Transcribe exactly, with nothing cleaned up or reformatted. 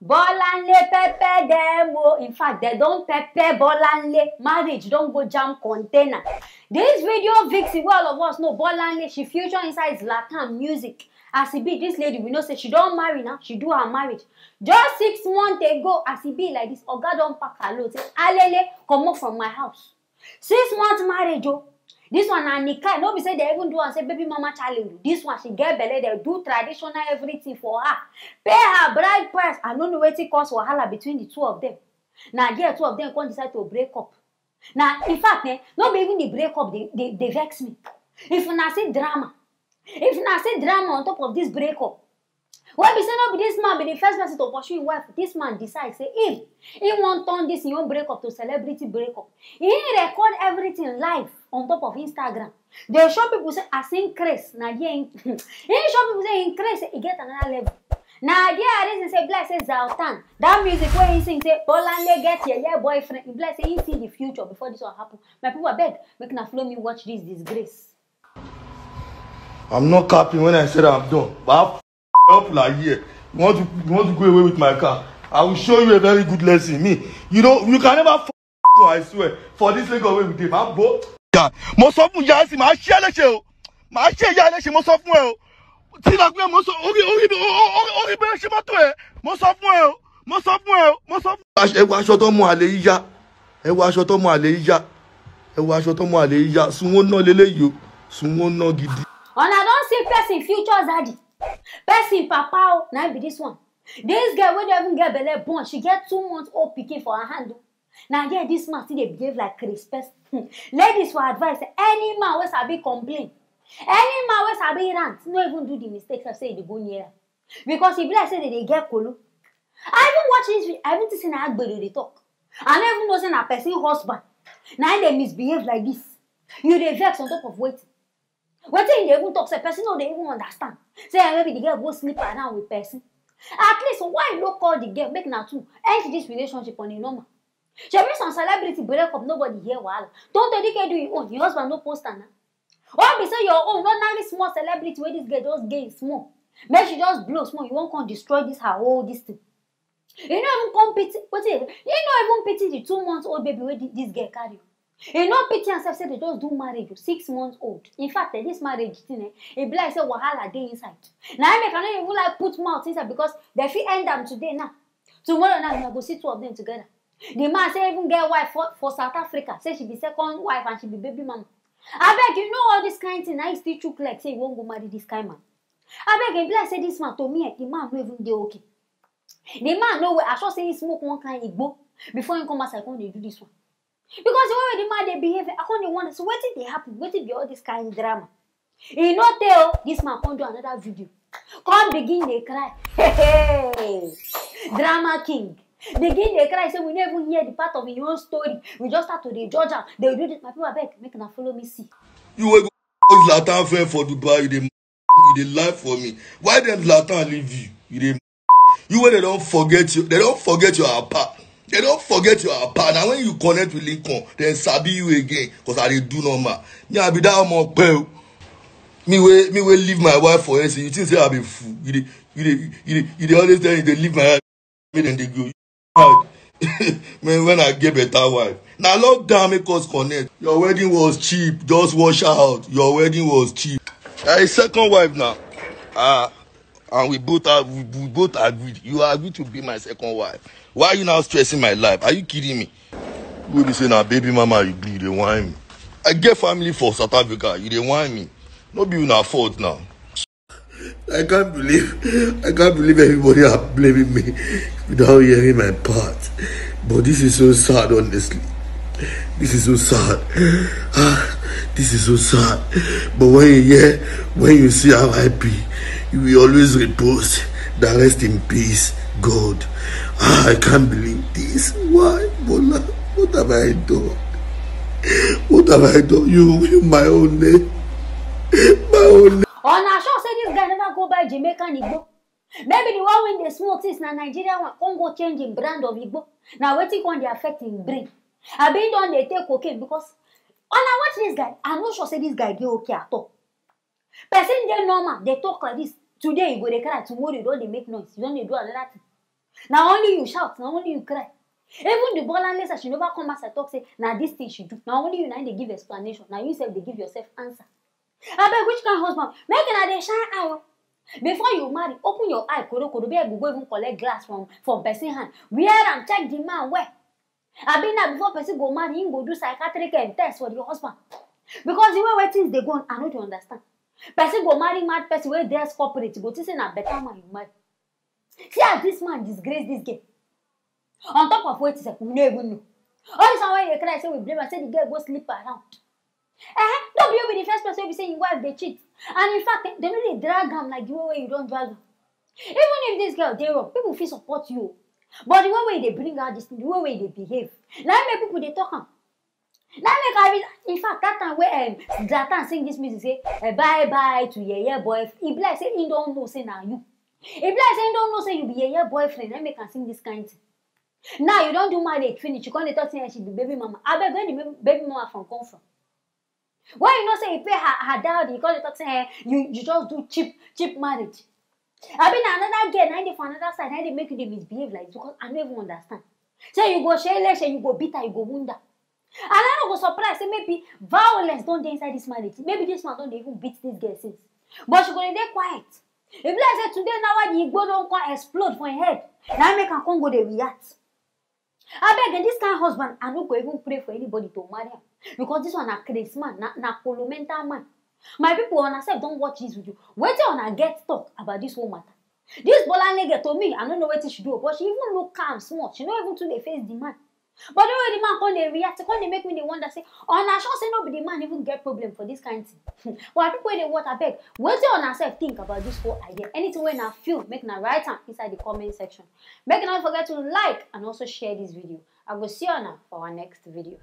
Bolanle pepper dem o. In fact, dem don pepper Bolanle. Marriage don go jam container. This video vixen wey all of us know, Bolanle, she feature inside Zlatan music. As e be, this lady, we know say she don marry now. She do her marriage. Just six months ago, as e be like this, oga don pack her load. Say, "Alele, comot from my house." Six months marriage o. This one na nikah. No be say dem even do am say baby mama challenge. This one, she get belle, dem do traditional everything for her. Pay her bride price. I no know wetin cause wahala between the two of them. Na there two of them come decide to break up. Na, in fact, eh, no be even the break up dey, dey, dey vex me. If una see drama, if una see drama on top of this break up, wey be say no be this man be the first person to pursue him wife. This man decide say him, he wan turn this him own break up to celebrity break up. He record everything live on top of Instagram. Dey show people say as him craze, na there him, he show people say him craze, say e get another level. Na there I reason say, be like say Zlatan, that music wey he sing say Bolanle get yeye boyfriend, e be like say he see the future before this one happen. My people, abeg, make una follow me watch this disgrace. I'm not capping when I said I'm done. But I f- up like here. You want to you want to go away with my car? I will show you a very good lesson. Me, you know, you can never f- I swear. For this leg away with him, I'm both. Mo sọ fún ìyá ẹ sì máa ṣe é léṣe o. Máa ṣe ìyá ẹ léṣe, mo sọ fún ẹ o. Tí ìlà pé mo sọ orí orí orí orí bẹ́ẹ̀ ṣe mọ́tò ẹ. Mo sọ fún ẹ o. Mo sọ fún ẹ o. Mo sọ fún. Ẹ wo aṣọ tó mú àlè yíyá. Ẹ wo aṣọ tó mú àlè yíyá. Ẹ wo aṣọ tó mú àlè yíyá. Sunwó ná leléyìí o. Sunwó ná gidi. Una don see person future daddy. Person papa o. Na be this one. This girl wey don even get belle born, she get two months old pikin for her hand o. Na there this man still dey behave like craze person. Hmm. Ladies for advice, any man wey sabi complain, any man wey sabi rant, no even do the mistake sef say you dey go near am. Because e be like say dem dey get kolo. I even watch this video, I even think say na agbero dey talk. I no even know say na person husband na im dey misbehave like this. You dey vex on top of wetin? Wetin you dey even talk sef, person no dey even understand. Say eh, maybe the girl go sleep around with person. At least why you no call the girl make na two end this relationship on a normal? Shebi some celebrity break up, nobody hear wahala. Tonto Dike do him own, him husband no post am na. Why be say your own ordinary small celebrity wey this girl just gain small, make she just blow small, you wan come destroy this her whole this thing? You no even come pity wetin you no even pity the two months old baby wey this girl carry o. You no pity am sef say they just do marriage o, six months old. In fact, eh, this marriage thing, eh, e be like say wahala dey inside. Na im make I no even like put mouth inside because they fit end am today now. Tomorrow now, una go see two of them together. The man say even get wife for, for South Africa, say she be second wife and she be baby mama. Abeg, you know all this kind thing, na you still chook leg say you wan go marry this kind man. Abeg, e be like say this man, to me, eh, the man no even dey okay. The man no well, I sure say he smoke one kind igbo before he come outside come dey do this one. Because the way wey the man dey behave, I come dey wonder, so wetin dey happen? Wetin be all this kind drama? E no tey o, this man come do another video. Come begin dey cry. Hey, drama king. Begin dey cry say we no even hear the part of him own story. We just start to dey judge am. Dey do this. My people, abeg, make una follow me see. You wey go Zlatan friend for Dubai, you dey you dey lie for me. Why dem Zlatan leave you? You dey you wey dem don forget you, dem don forget your apa. Dem don forget your apa. Na when you connect with Lincoln, dem sabi you again. Cause I dey do normal. Me, I be that omo pe o. Me wey me wey leave my wife for S A, you think say I be fool? You dey you dey you dey you dey always tell me you dey leave my wife. Make dem dey go. Hard. Man, when I get better wife. Na lockdown make us connect. Your wedding was cheap. Just wash out. Your wedding was cheap. Na a second wife now. Ah, and we both are we, we both agreed. You agreed to be my second wife. Why are you now stressing my life? Are you kidding me? You be say na baby mama you be, you dey whine me. I get family for South Africa, you dey whine me. No be una fault now. I can't believe I can't believe everybody are blaming me without hearing my part. But this is so sad, honestly. This is so sad. Ah, this is so sad. But when you hear, when you see R I P, you will always repose. That rest in peace, God. Ah, I can't believe this. Why, Bola? What have I done? What have I done? You, you my only, my only. Una sure say this guy never go buy Jamaican igbo? Maybe the one wey dey smoke since na Nigeria one come go change him brand of igbo. Na wetin come dey affect him brain? Abi him don dey take cocaine? Because una watch this guy, I no sure say this guy dey okay at all. Person dey normal, dey talk like this. Today you go dey cry, tomorrow you don dey make noise, you don dey do another thing. Na only you shout, na only you cry. Even the Bolanle sef, she never come outside talk say na this thing she do. Na only you na im dey give explanation. Na you sef dey give yourself answer. Abeg, which kind husband? Make una dey shine eye o. Before you marry, open your eye korokoro, before you go even collect glass from from person hand. Wear am, check the man well. Abi na before person go marry, him go do psychiatric um, test for the husband? Because the way wey things dey go on, I no dey understand. Person go marry mad person wey dress corporate, go think say na better man you marry. See as this man disgrace this girl. On top of wetin sef, we no even know. All this one wey you dey cry say we blame am, say the girl go sleep around. Eh, no be you be the first person wey be say him wife dey cheat. And in fact, eh, dem no dey drag am like the way wey you don drag am. Even if this girl dey wrong, people fit support you o. But the way wey you dey bring out this thing, the way wey you dey behave, na im make people dey talk am. Na im make I reason. In fact, that time wey um, Zlatan sing this music say uh, bye bye to yeye boyfriend, e be like say he don know say na you. E be like say he don know say you be yeye boyfriend, na im make am sing this kind thing. Now you don do marriage finish, you come dey talk say eh, she be baby mama. Abeg, where the baby- baby mama from come from? When you know say you pay her her dowry, you come dey talk say eh, you you just do cheap cheap marriage. Abi na another girl na im dey for another side na im dey make you dey misbehave like this, because I no even understand. Say you go share share, you go beat her, you go wound her. And I no go surprise say maybe violence don dey inside this marriage. Maybe this man don dey even beat this girl since. But she go dey dey quiet. E be like say today now why the igbo don come explode for im head. Na im make am come go dey react. Abeg, eh, this kind husband, I no go even pray for anybody to marry am. Because this one na craze man, na, na kolo mental man. My people, una sef don watch this video. Wetin una get talk about this whole matter? This Bolanle girl, to me, I no know wetin she do, but she even look calm small. She no even too dey face the man. But the way the man come dey react, come dey make me dey wonder say, una sure say no be the man even get problem for this kind thing? But people wey dey watch, abeg, wetin una sef think about this whole idea? Anything wey una feel, make una write am inside the comment section. Make una no forget to like and also share this video. I go see una for our next video.